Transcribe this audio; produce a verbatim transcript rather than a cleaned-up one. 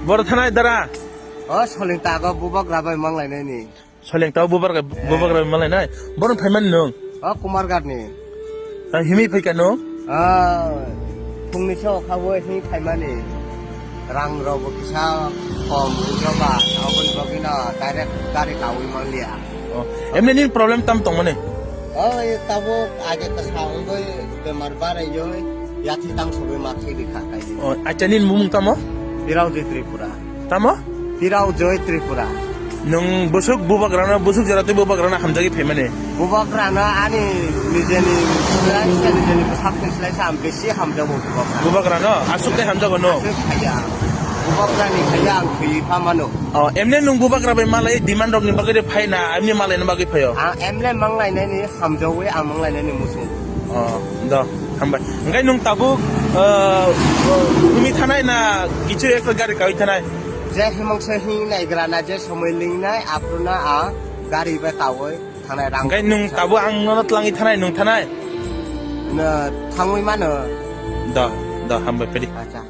Boro thanai dara. O soling tago bubak rabai manglainai ni. Soling tago bubak rabai, bubak rabai manglainai. Boro phaimani nung. O Kumarghat ni. Tang himi phaika nung. Ah, phungni so khawi himi phaimani. Rang rok bo kisa kom wngkha ba, aboni bagwi no direct gari kawi manliya. Oh, emni nini problem tam tongmani? Oh, e tabuk age ta sa wngwi bemar barai joi, yathi tang sogwi ma thwi rikha kai. Oh, acha nini bumung tamo? Tirauji Tripura. Tamo? Tirauji Tripura. Nwng bwswk bubagrano, bwswk jora tei bubagrano hamjagwi phaimani? Bubagrano ani nijeni, nijeni bwsakni slai sa ang besi hamjago bubagrano. Bubagrano? Aswk tei hamjago no? Aswk khaiya. Bubagrani khaiya ang thwi pha mano. Oh, emne nwng bubagra bai malai demand rokni bagwi de phaina, amni malaina bagwi phaio? Ang emne manglainani hamjawi ang manglainani muchung. Oh, do, hambai. Engkai nwng tabuk, uh, himi thanai na kichu ekta gari kawi thanai? Je himang se hing nai grana, je somoi lingnai, aphuru na a gari bai kawi thanai rang. Engkai nwng tabuk ang nono tlangwi thanai, nwng thanai? Na thangwi mano. Do, do, hambai pedi. Acha.